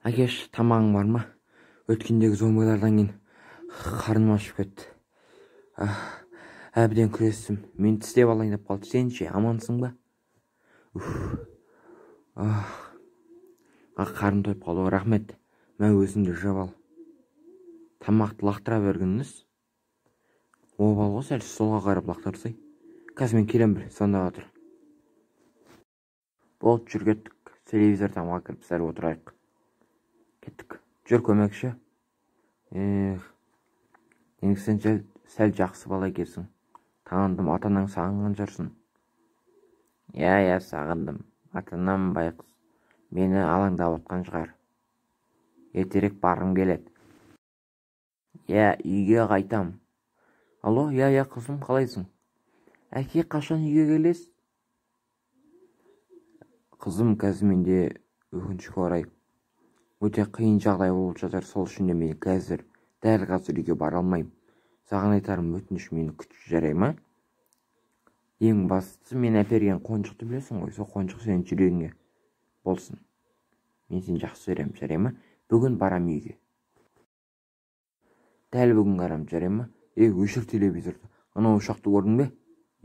Әкеш, тамағың бар ма? Өткендегі зомбилардан кейін қарным ашып кетті. Әбден күрестім. Мен тістеп алайын деп қалды. Сен ше, амансың ба? Уф. Қарным тойып қалды. Рахмет. Мә, өзіңді жеп ал. Тамақты лақтыра бергеніңіз. Обал ғой, сәл солға қарап лақтырсай. Қазір мен келем, бір сонда тұр. Болды, жүр, кеттік. Телевизор тамға кіріп сәл отырайық. Кеттік. Жүр, көмекші. Эх, енді сен сәл жақсы бала екенсің. Таныдым, ата-анаң сағынған шығарсың. Иә, иә, сағындым. Ата-анам байқұс мені алаңдап отқан шығар. Ертерек барғым келеді. Иә, үйге қайтам. Алло, иә, иә, қызым, қалайсың? Әке, қашан үйге келесіз? Қызым, қазір менде өкінішке орай өте қиын жағдай болып жатыр. Сол үшін де мен қазір, дәл қазір үйге бара алмаймын. Саған айтарым, өтініш, мені күтші, жарай ма? Ең бастысы, мен әперген қонжықты білесің ғой, сол қонжық сенің жүрегіңе болсын. Мен сені жақсы көремін, жарай ма? Бүгін барам үйге. Дәл бүгін барам, жарай ма? Ей, өшір телевизорды. Анау ұшақты көрдің бе?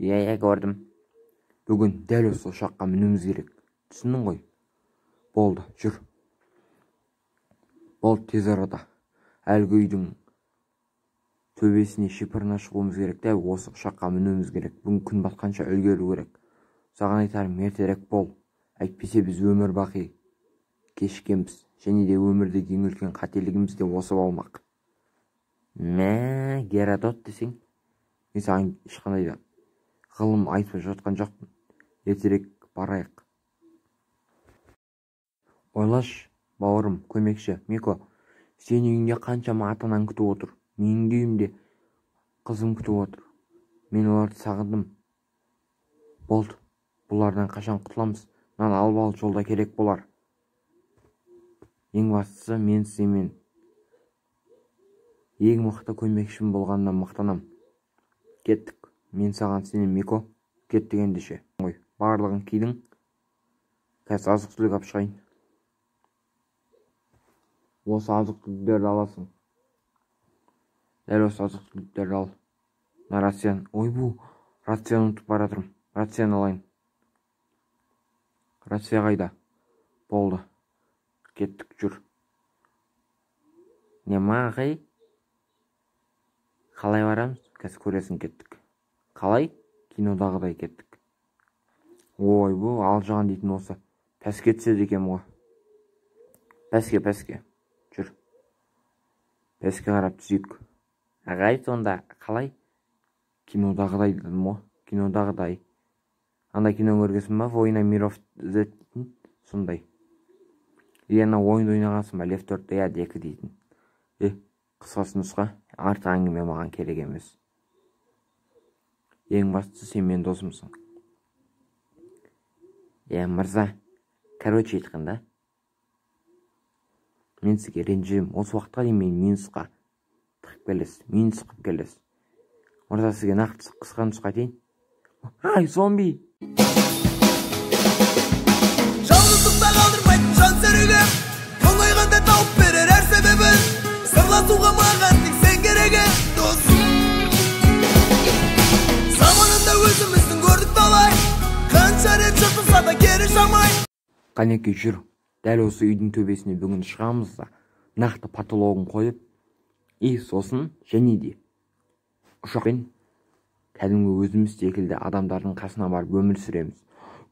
Иә, иә, көрдім. Бүгін дәл осы ұшаққа мінуіміз керек. Түсіндің ғой? Болды, жүр. Болды, тез арада. Әлгі үйдің төбесіне, шипырына шығуымыз керек. Дәл осы ұшаққа мінуіміз керек. Бүгін күн батқанша үлгеру керек. Саған айтарым, ертерек бол. Әйтпесе біз өмір бақи кешікеміз. Және де өмірдегі ең үлкен қателігіміз де осы болмақ. Мә, Геродот десең, мен саған ешқандай да ғылым айтып жатқан жоқпын. Ертерек барайық. Ойлашы, бауырым, көмекші, Мико, сен үйіңде қаншама ата-анаң күтіп отыр. Менің де үйімде қызым күтіп отыр. Мен оларды сағындым. Болды, бұлардан қашан құтыламыз? Мынаны алып ал, жолда керек болар. Ең бастысы, мен сенімен ең мықты көмекшім болғанына мақтанам. Кеттік. Мен саған сенемін, Мико. Кеттік ендеше. Ой, барлығын кидің. Қазір азық-түлік алып шығайын. Осы азық-түліктерді аласың. Дәл осы азық-түліктерді ал. Мына рацияны. Ойбу, рацияны ұмытып бара жатырмын. Рацияны алайын. Рация қайда? Болды. Кеттік, жүр. Не ма, ағай? Қалай барамыз? Қазір көресің, кеттік. Қалай? Кинодағыдай кеттік. Ойбу, алжыған дейтін осы. Пәске түседі екен ғой. Пәске, пәске. Жүр. Пәске қарап түсейік. Ағай, сонда қалай? Кинодағыдай дедім ғой. Кинодағыдай. Анда кино көргенсің ба? Война миров Z дейтін. Сондай. Е, ана ойынды ойнағансың ба? Left 4 Dead 2 дейтін. Е, қысқасы нұсқа. Артық әңгіме маған керек емес. Ең бастысы, сен менің досымсың. Е, мырза, короче айтқанда, мен сізге ренжімін. Осы уақытқа дейін мені минусқа тығып келесіз, минус қылып келесіз. Мырза, сізге нақты қысқа нұсқа айтайын. Ай, зомби! Жалғыздықта қалдырмайтын жан серігім, мұңайғанда тауып берер әр себебін. Сырласуға маған тек сен керек досым. Заманында өзіміздің көрдік талай, қанша рет жыртылса да кері жамай. Қанеки, жүр. Дәл осы үйдің төбесіне бүгін шығамыз да, нақты потологын қойып, и сосын және де ұшақпен кәдімгі өзіміз секілді адамдардың қасына барып өмір сүреміз.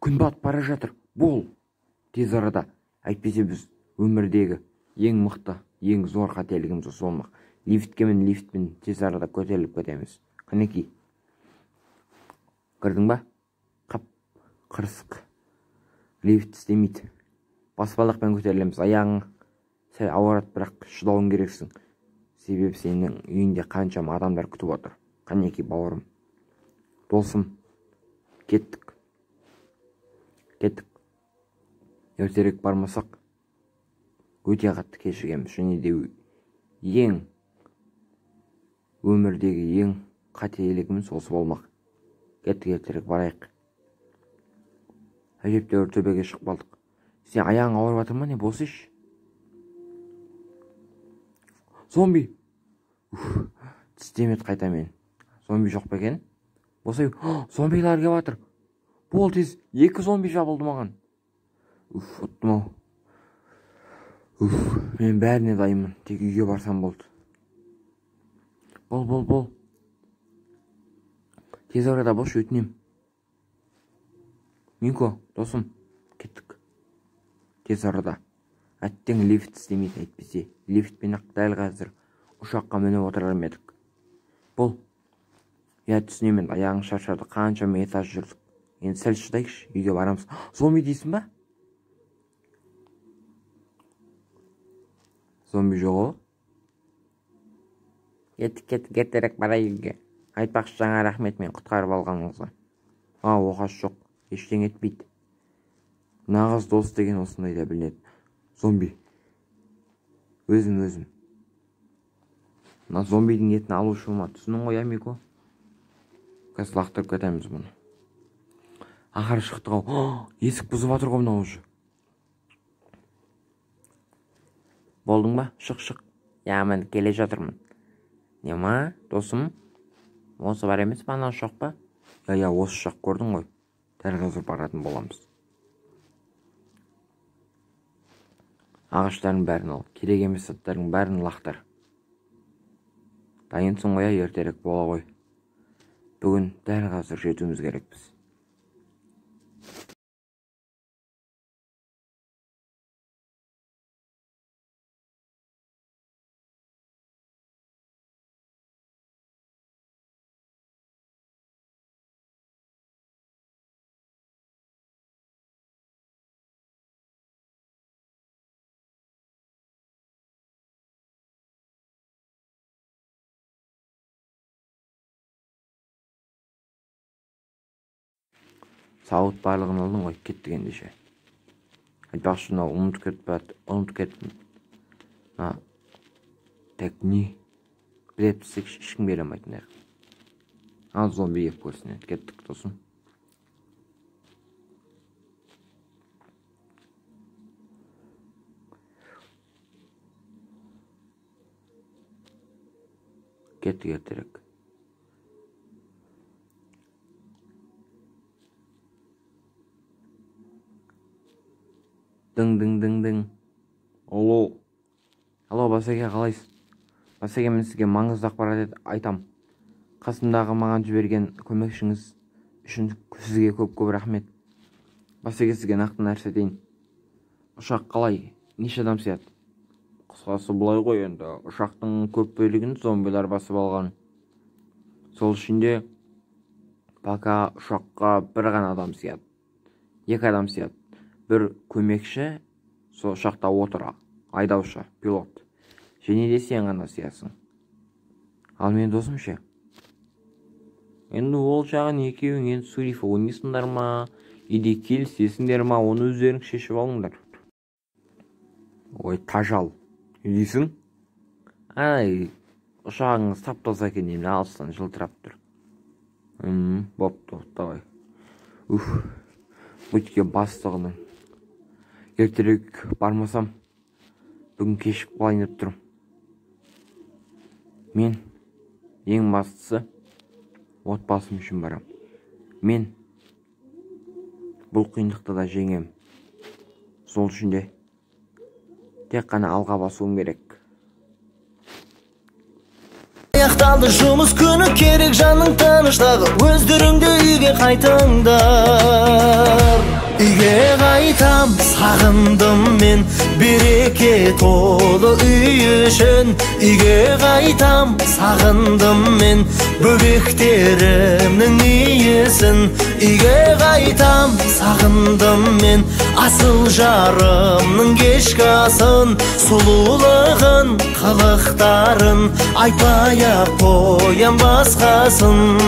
Күн батып бара жатыр. Бол, тез арада. Әйтпесе біз өмірдегі ең мықты, ең зор қателігіміз осы болмақ. Лифтке мін, лифтпен тез арада көтеріліп кетеміз. Қанеки. Кірдің ба? Қап, қырсық. Лифт істемейді. Баспалдақпен көтерілеміз. Аяғың сәл ауырады, бірақ шыдауың керексің. Себебі сенің үйіңде қаншама адамдар күтіп отыр. Қанеки, бауырым. Досым, кеттік. Кеттік. Ертерек бармасақ, өте қатты кешігеміз. Және де ең өмірдегі ең қателігіміз осы болмақ. Кеттік, ертерек барайық. Әжептәуір төбеге шығып қалдық. Сен аяғың ауырып жатыр ма, не болсайшы? Зомби. Тістемеді қайта мен. Зомби жоқ па екен? Болса, зомбилар келіп жатыр. Бол тез, 2 зомби жабылды маған. Уф, ұттым ау. Уф, мен бәріне дайынмын. Тек үйге барсам болды. Бол, бол, бол. Тез арада болшы, өтінем. Минко, досым, кеттік. Тез арада. Әттең лифт істемейді әйтпесе. Лифтпен ақ дәл қазір ұшаққа мініп отырар ма едік. Бол. Я түсінемін, аяғың шаршады, қаншама этаж жүрдік. Енді сәл шыдайықшы, үйге барамыз. Зомби дейсің ба? Зомби жоқ ол. Кеттік, кеттік, ертерек барайық үйге. Айтпақшы, жаңа рахмет мен құтқарып алғаныңызға. А, оқасы жоқ, ештеңе етпейді. Нағыз дос деген осындай да білінеді. Зомби. Өзім, өзім. Мына зомбидің етін алушы болма. Түсіндің ғой, Мико? Қазір лақтырып кетеміз бұны. Ақыры шықты ғой. Есік бұзып жатыр ғой мынау уже. Болдың ба? Шық, шық. Я, мен келе жатырмын. Не ма, досым? Осы бар емес па, анау шоқ па? Я, я, осы шоқ көрдің ғой. Дәл қазір баратын боламыз. Ағаштардың бәрін ал. Керек емес заттардың бәрін лақтыр. Дайынсың ғой, ертерек бола ғой. Бүгін дәл қазір жетуіміз керекпіз. Сауыт барлығын алдың ғой, кеттік ендеше. Айтпақшы, мынау ұмытып кетіп, ұмытып кеттім. Так, не? Білеп түссек, ешкім бере алмайтын аяқ. Ал зомби еп көрсін енді, кеттік досым. Кеттік ертерек. Дың, дың, дың, дың. Алло. Алло, Басеке, қалайсыз? Басеке, мен сізге маңызды ақпарат айтам. Қасымдағы маған жіберген көмекшіңіз үшін сізге көп-көп рахмет. Басеке, сізге нақты нәрсе дейін. Ұшақ қалай? Неше адам сияды? Қысқасы былай ғой енді. Ұшақтың көп бөлігін зомбилар басып алған. Сол үшін де пока ұшаққа бір ғана адам сияды. 2 адам сияды. Бір көмекші сол ұшақта отыр, айдаушы, пилот. Және де сен ғана сиясың. Ал мен досым ше? Енді ол жағын екеуің енді суриф ойнайсыңдар ма, или келісесіңдер ма, оны өздерің шешіп алыңдар. Ой, тажал. Не дейсің? Ай, ұшағыңыз тап-таза екен, енді алыстан жылтырап тұр. Бопты, давай. Уф, бөтке бастығының. Ертерек бармасам, бүгін кешігіп қалайын деп тұрмын. Мен ең бастысы отбасым үшін барам. Мен бұл қиындықты да жеңем. Сол үшін де тек қана алға басуым керек. Аяқталды жұмыс күні, керек жанның тыныштығы. Өздеріңді үйге қайтыңдар. Үйге қайтам, сағындым мен береке толы үй үшін. Үйге қайтам, сағындым мен бөбектерімнің иісін. Үйге қайтам, сағындым мен асыл жарымның кешкі асын, сұлулығын, қылықтарын айтпай-ақ қоям басқасын.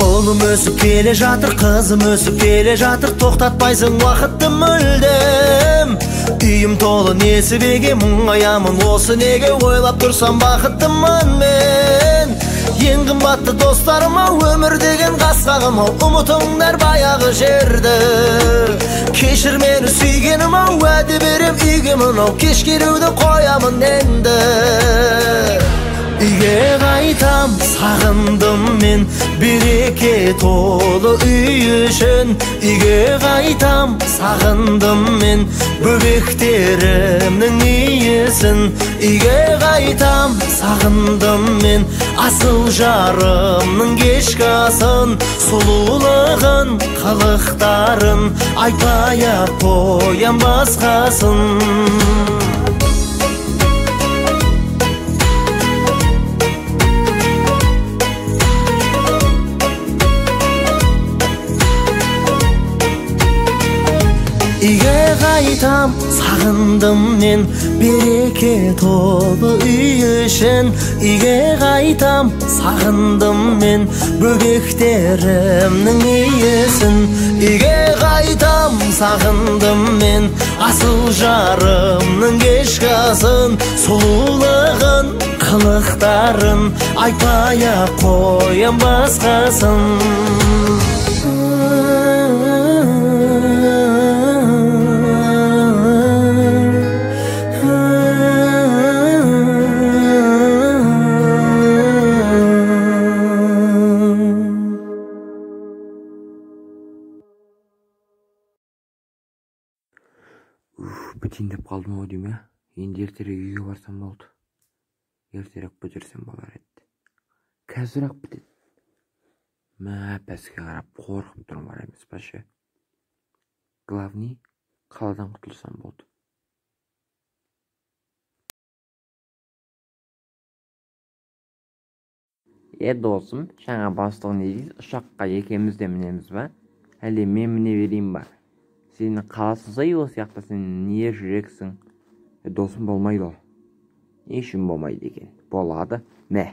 Ұлым өсіп келе жатыр, қызым өсіп келе жатыр, тоқтатпайсың уақытты мүлдем. Үйім толы несібеге, мұңаямын осы неге, ойлап тұрсам бақыттымын мен. Ең қымбатты достарым ау, өмір деген қасқағым ау, ұмытыңдар баяғы жерді. Кешір мені сүйгенім ау, уәде берем үйге мынау, кеш келуді қоямын енді. Үйге қайтам, сағындым мен, береке толы үй үшін. Үйге қайтам, сағындым мен, бөбектерімнің иісін. Үйге қайтам, сағындым мен, асыл жарымның кешкі асын, сұлулығын, қылықтарын, айтпай-ақ қоям басқасын. Үйге қайтам, сағындым мен, береке толы үй үшін. Үйге қайтам, сағындым мен, бөбектерімнің иісін. Үйге қайтам, сағындым мен, асыл жарымның кешкі асын, сұлулығын, қылықтарын, айтпай-ақ қоям басқасын. Бітейін деп қалдым ау деймін, енді ертерек үйге барсам болды. Ертерек бітірсем болар еді. Қазір-ақ бітеді. Мә, бәске қарап қорқып тұрмын бар емес па ше. Главный, қаладан құтылсам болды. Досым, жаңа бастығы не дейді? Ұшаққа екеуміз де мінеміз ба? Әлде мен міне берейін ба? Сені қаласың сай осы жақта, сен не жүрексің? Досым, болмайды ол. Не үшін болмайды екен? Болады. Мә.